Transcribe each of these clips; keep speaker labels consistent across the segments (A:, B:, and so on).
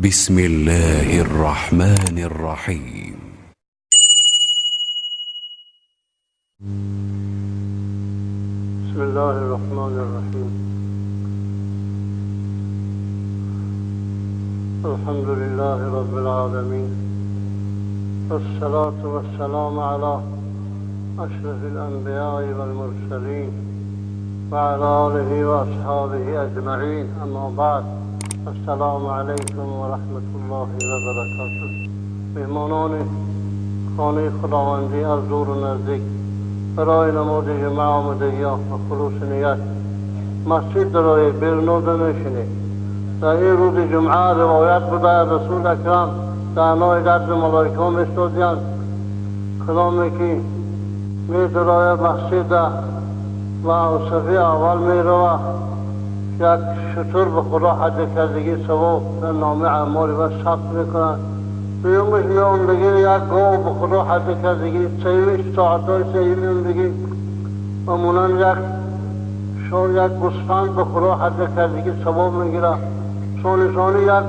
A: بسم الله الرحمن الرحيم.
B: بسم الله الرحمن الرحيم. الحمد لله رب العالمين، والصلاة والسلام على أشرف الأنبياء والمرسلين وعلى آله وأصحابه أجمعين، أما بعد، السلام علیکم و رحمت الله و برکاته. مهمانان خانه خداوندی از دور و نزدیک برای نماز جمعه آمدگی و خلوص نیت مسجد درای بیرون نشینید. در این روز جمعه روایت بوده رسول اکرم در نای درد ملائکه ها میستادیند، کلامی که می درای مسجد و اوصفی اول می رود یک شتر به خدا حد کردگی ثواب در نامه اعمال و ثبت میکنند. دومش میامدگی یک گاو به خدا حد کردگی، سیمش ساعتهای سیم میامدگی و مانند یک شاه یک گوسفند به خدا حد کردگی ثواب میگیره. ثانی ثانی یک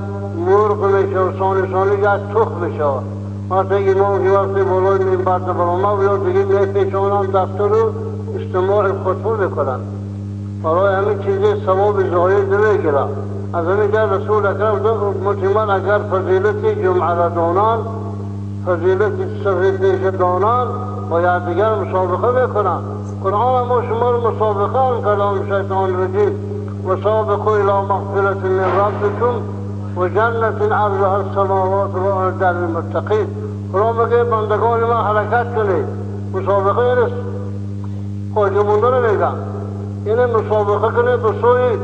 B: مرغ میشه و ثانی ثانی یک تخم میشه. وقتی امام که وقتی بالای منبر برآمد یا دیگه میپیچانند دفتر رو استماع خطبه میکنند. برای همین چیزی ثواب ظاهر نمیگیره. از همین جا رسول اکرم مطمئن اگر فضیلت جمعه را دانند، فضیلت صف پیش دانند، باید دیگر مسابقه میکنند. قرآن ما شما رو مسابقه هم کلام شیطان رجیم، وسابقوا الی مغفرة من ربکم و جنة عرضها السماوات والارض للمتقین. قرآن میگه بندگان ما حرکت کنید، مسابقه نیست، خواجه مونده نمیگم، یعنی مسابقه کنید به سوی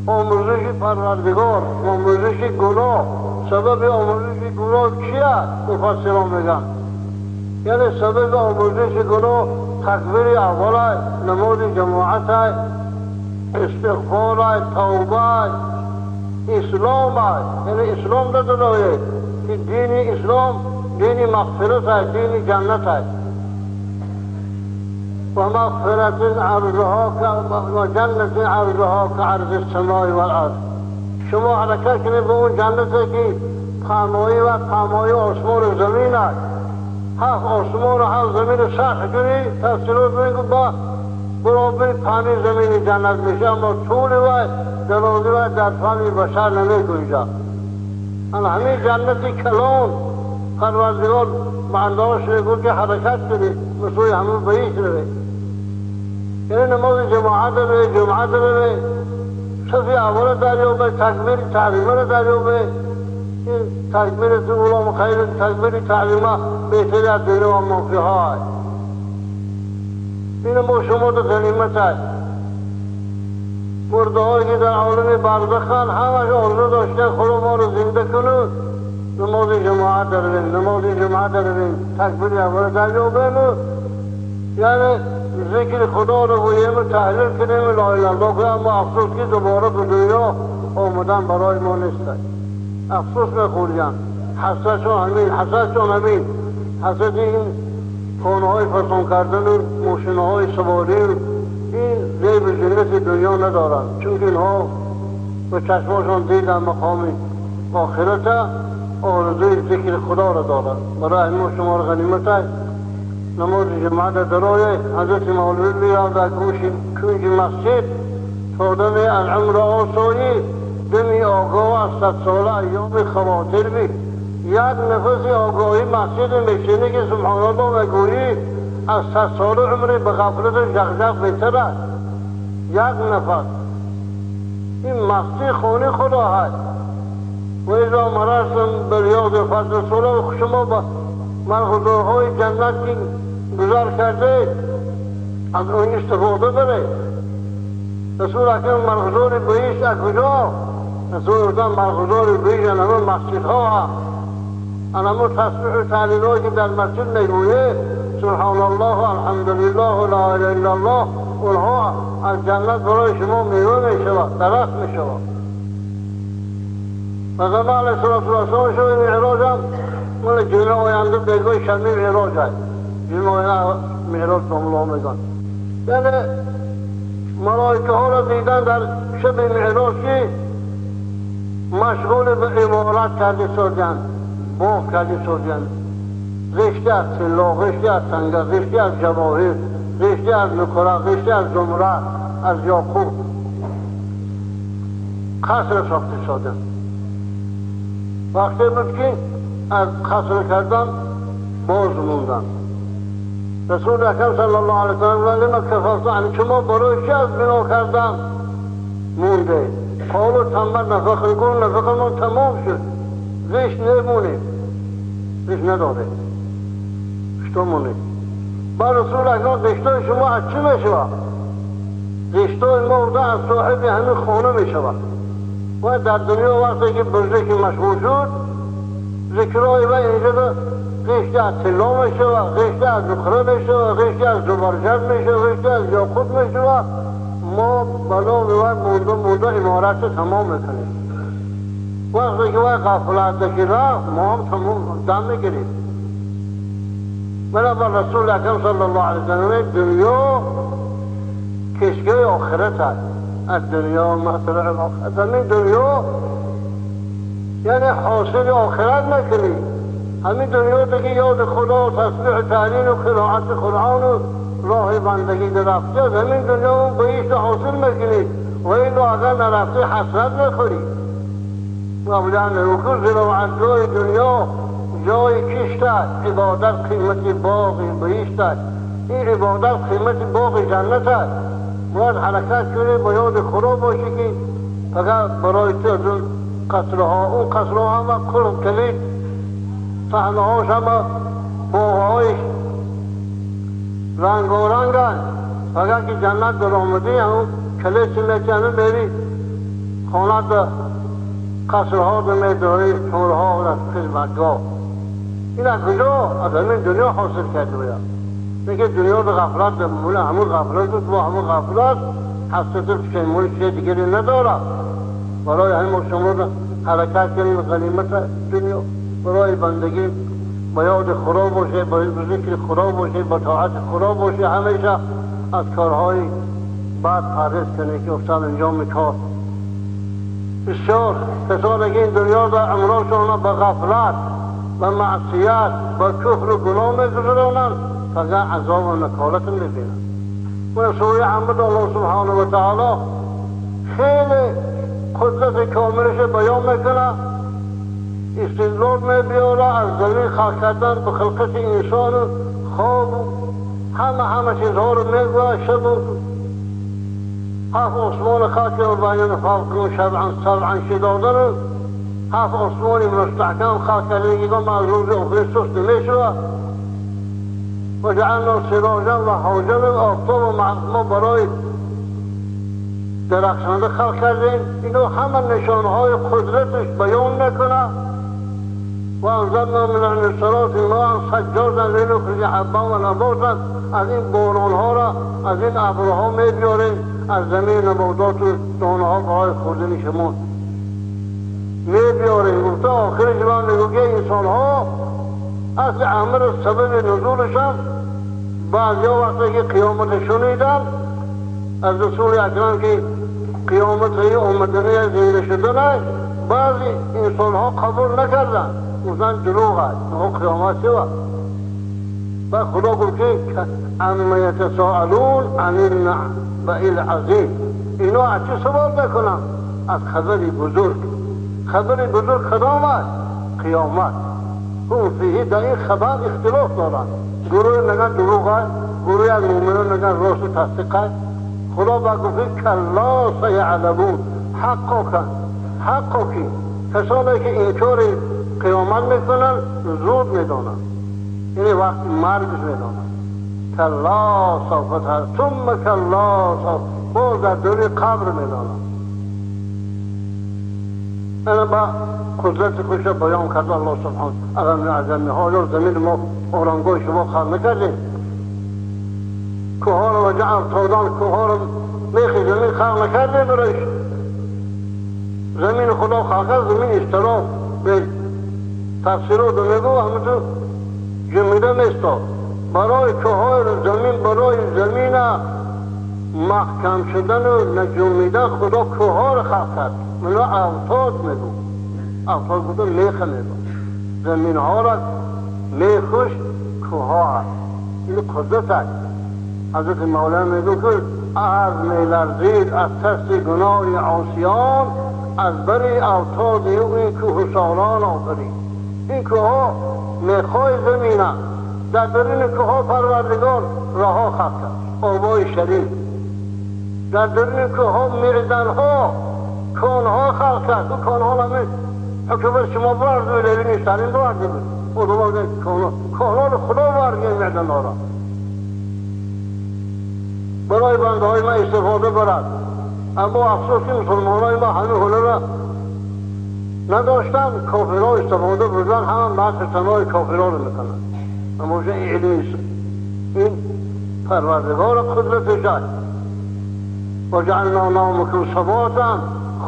B: آموزش پروردگار، آموزش گناه. سبب آموزش گناه چیه؟ مفسران میگن یعنی سبب آموزش گناه تکبیر اول، نماز جماعت، استغفار، توبه، اسلام. یعنی اسلام نداره که دین اسلام دین مغفرت، دین جنت. و مغفرت عرضها و جنت عرضها كعرض السماء والارض. شما حرکت کنید به اون جنتی که پهنایی و پهنای آسمان و زمین است. هفت آسمان و هفت زمین رو شرح کنی تفسیرات بگو با برابر پهنای زمین جنت میشه، اما طول و درازی و در فهم بشر نمیگنجد. همین جنتی کلان پروردگار بندهاش میگو که حرکت کنید مثل همون بهشت روید. یعنی نماز جماعت روی، جمعه روی، صفی اول دریابه، تکبیر تحریمه رو دریابه. این تکبیر اولا خیر، تکبیر تحریمه بهتر از دنیا و ما فیها. این ما شما دو غنیمت است. مرده هایی که در عالم برزخن همش آرزو داشتن خدا ما رو زنده کنه، نماز جماعت درویم، نماز جمعه درویم، تکبیر اول دریابیم، یعنی ذکر خدا رو گوییم و تحلیل کنیم لا اله الا الله. اما افسوس که دوباره به دنیا آمدن برای ما نیست. افسوس میخوریم، حسرتشون همین، حسرتشون همین، حسرت این خانه های فسان کردن و ماشین های سواری، این زیب زینت دنیا ندارن، چون اینها به چشماشون دیدن مقام آخرت، آرزوی ذکر خدا را دارن. برای ما شما را غنیمت است. نماز جمعه درای حضرت مولوی میرفت در کنج مسجد تا دم العمر آسایی، دمی آگاه از 100 ساله ایام خواطر بی. یک نفس آگاهی مسجد میشینه که سبحان الله میگویی از 100 ساله عمری به غفلت و جغجغ بهتر است. یک نفس این مسجد خانه خدا هست. و اذا مررتم بریاض فضل صلاح، شما با مرغزارهای جنت که گذر کرده از اون استفاده بره. رسول اکرم مرغزار بهشت از کجا؟ رسول اکرم مرغزار بهشت همه مسجدها هست، همه تسبیح و تهلیل که در مسجد میگویه سبحان الله و الحمدلله و لا اله الا الله، اونها از جنت برای شما میوه میشود، درخت میشود. پیغمبر علیه الصلاة والسلام شد معراج هم مال جمعه آینده بگوی شنبه معراج هست، جمعه آینده معراج الله میگن. یعنی ملائکه ها را دیدن در شب معراج که مشغول به عمارت کرده سازن، باغ کرده سازن، رشته از طلا، رشته از سنگ، رشته از جواهر، رشته از نقره، رشته از زمرد، از یاقوت قصر ساخته سازن. وقتی بود که از قصر کردن باز موندن. رسول اکرم صلی الله علیه و سلم لما کفرت، یعنی شما برای چی از بنا کردن مونده؟ قالوا تنبل نفخ کن، نفخمون تمام شد، زشت نمونیم، زشت نداره، زشتا مونه. بعد رسول اکرم زشتای شما از چی میشود؟ زشتای ما بوده از صاحب همین خانه میشود. و در دنیا وقتی که به ذکر مشغول شد، ذکرهای و اینجا رشته از طلا میشود، رشته از نقره میشود، رشته از زبرجد میشود، رشته از یاقوت میشود. ما بنا به وقت مونده مونده عمارت رو تمام میکنیم. وقتی که وقت غفلت که رفت، ما هم تمام دم میگیریم. بنابر رسول اکرم صلی الله علیه وسلم دنیا کشگاه آخرت هست. از دنیا مطلع آخرت، همین دنیا یعنی حاصل آخرت نکنی. همین دنیا دیگه یاد خدا و تسبیح و تهلیل و قرائت قرآن و راه بندگی درفتی از همین دنیا اون بهشت حاصل میکنی و این رو اگر نرفتی حسرت میخوری. قبلا نکن زراعتگاه دنیا جای کشت است، عبادت قیمت باغ بهشت است، این عبادت قیمت باغ جنت است. باید حرکت کنی، با یاد خدا باشی که فقط برای تو از اون قصرها، اون قصرها همه کل کلید صحنه‌هاش همه باغهایش رنگ و رنگ است. فقط که جنت در آمدی همون کلیس میکنه میری خانه در قصرها در میداری تورها و از خدمتگاه. این از کجا؟ از همین دنیا حاصل کرده باید. اینکه دنیا به غفلت بمونه، همون غفلت بود با همون غفلت حسرت پشیمونی چیز دیگری نداره. برای همین شما حرکت کنیم غنیمت دنیا برای بندگی با یاد خدا باشه، با ذکر خدا باشه، با طاعت خدا باشه، همیشه از کارهای بعد پرهیز کنه که افتاد انجام کار. بسیار کسانی که این دنیا در عمرشان به غفلت، به معصیت، به کفر و گناه میگذرانند، فقط عذاب و نکالت میبینند. و سوره عمد الله سبحانه و تعالی خیلی قدرت کاملش بیان میکنه، استدلال میبیاره از زمین خلق کردن به خلقت انسان و خواب و همه چیزها رو میگوه. شب و هفت آسمان خلق و بین فوقهم سبعا سبعا شدادن و هفت آسمان مستحکم خلق کردن که از روز آخر سست نمیشود. و جعلنا سراجا و حاجا، آفتاب و ما برای درخشنده خلق کردیم. اینو همه نشانهای قدرتش بیان میکنه. و انزلنا من المعصرات ماء ثجاجا لنخرج حبا و نباتا، از این باران ها را از این ابرها میبیاریم، از زمین نباتات و دانه ها برای خوردن شما میبیاریم. گفته آخرش من میگو که انسان ها اصل امر سبب نزولشان بعضی ها وقتی که قیامت شنیدن از رسول اکرم که قیامت آمدنی زنده شدن، بعضی انسان ها قبول نکردن، گفتن دروغ است، نه قیامت چه وقت. و خدا گفت که عما یتساءلون عن النبأ العظیم، اینا از چه سوال میکنن؟ از خبری بزرگ. خبری بزرگ کدام است؟ قیامت. هم فیه، در این خبر اختلاف دارن. گروه میگن دروغ است، گروه از مؤمنان میگن راست و تصدیق است. خدا با گفت کلا سیعلمون، حقا کن، حقا کی کسانی که انکار قیامت میکنن زود میدانن، یعنی وقت مرگش میدانن. کلا سوف ثم کلا سوف، باز در دور قبر میدانن. انا با قدرت خودش بیان کرد الله سبحانه. اغم اعظمی ها زمین ما آرامگاه شما خلق نکردیم، کوه ها رو جعل تادان، کوه ها رو میخی زمین خلق نکردیم برایش. زمین خدا خلق کرد، زمین اشتراک به تفسیرات میگو همونطور جمیده میستاد. برای کوه های زمین، برای زمین محکم شدن و نجومیدن خدا کوه ها رو خلق کرد، منو اوتاد میگو. اوتاد گفته میخ میگه زمین ها را میخوش کوه هست. این قدرت است. حضرت مولانا میگه که ارض میلرزید از ترس گناه عاصیان، از بر اوتاد او این کوهساران آفرید. این کوه ها میخوای زمینه، در درون کوه ها پروردگار رها خلق کرد، آبای شریف. در درون کوه ها معدن ها، کان ها خلق کرد. او کان ها همین حکومت شما برد بود، این سرین برده بود. خدا کان ها رو خدا برد، این معدن ها را برای بنده های من استفاده برد. اما افسوس که مسلمان های ما همه هنر را نداشتن، کافرها استفاده بردن، همه بحث تنهای کافرها رو میکنن. اما این پروردگار قدرت جای و جعلنا نومکم سباتا،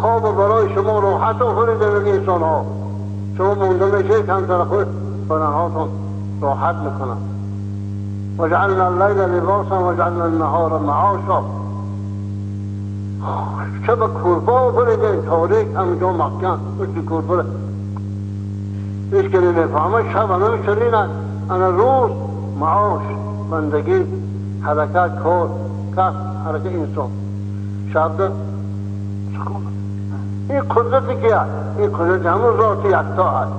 B: خواب برای شما راحت آفریده میگه انسان ها. شما مونده میشه کمتر خود بدنهاتون راحت میکنن. و جعلنا اللیل لباسا و جعلنا النهار معاشا. شب کورپا آفریده، تاریک همینجا محکم مثل کورپا، هیچ که نمیفهمه. شب همه چنین است، انا روز معاش، بندگی، حرکت، کار، کسب، حرکت انسان. شب ده سکون. این قدرتی که هست، این قدرت همون ذات یکتا هست.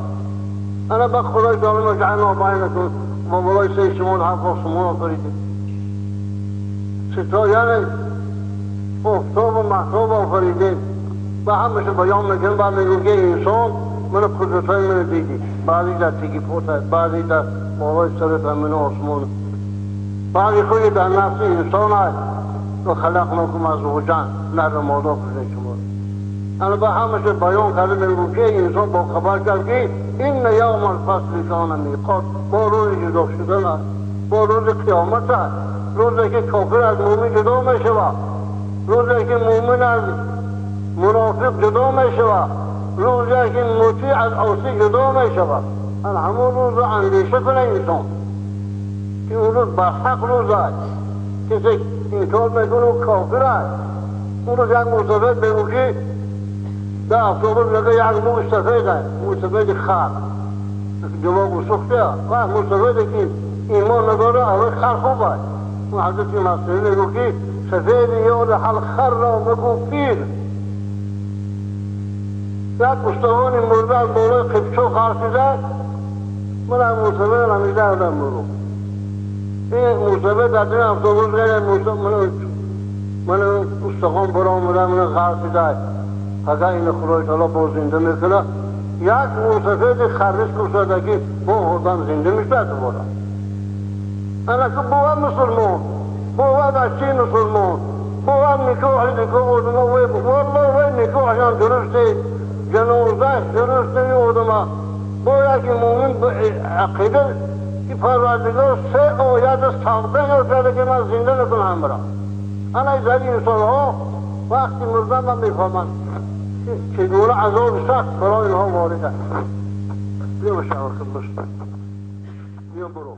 B: انا با خدای تعالی جعلنا بینکم و بالای سه شما هفت آسمان آفریده. ستا یعنی آفتاب و مهتاب آفریده و همشه بیان میکنه. بعد میگه که انسان من قدرت های من دیدی، بعضی در تیگی پوت هست، بعضی در بالای سرت من آسمان، بعضی خودی در نفس انسان هست. و خلقناکم ازواجا، نر و ماده آفریده شما. انا با همشه بیان کرده میگه که انسان با خبر کرد که این یوم الفصل کان میقات، با روز جدا شدن است، با روز قیامت است، روزی که کافر از مؤمن جدا میشود، روزی که مؤمن از منافق جدا میشود، روزی که مطیع از عاصی جدا میشود. همون روز را اندیشه کنه انسان که اون روز برحق روز است. کسی انکار میکنه او کافر است. اون روز یک مسافر بگو که در افتابه میگه یک موی سفید است، موی سفید خر جواب سخته و موی که ایمان نداره اول خر خوب است. اون حضرت مسیح میگه که سفید یاد حل خر را بگو پیر. یک استوانی مرده از بالای قبچو خرسیده، من هم موسفید همیده آدم برو. این موسفید در دین افتابوز غیر من استخوان برآمده، من خرسیده. اگر این خدای تعالی باز زنده میکنه، یک موسفید خرش گفتاده که با آدم زنده میشه دوباره. انا که بود مسلمان، بود بچه مسلمان، بود نکاح نکاح آدم والله وی نکاح هم درسته، جنازه درسته آدم. باید که مؤمن عقیده که پروردگار سه آیت سابقه کرده که من زنده میکنم برا. انا از انسان ها وقتی مردن من میفهمم چگونه عذاب سخت برای اینها وارد است. بیا مشاور خدمت، بیا برو.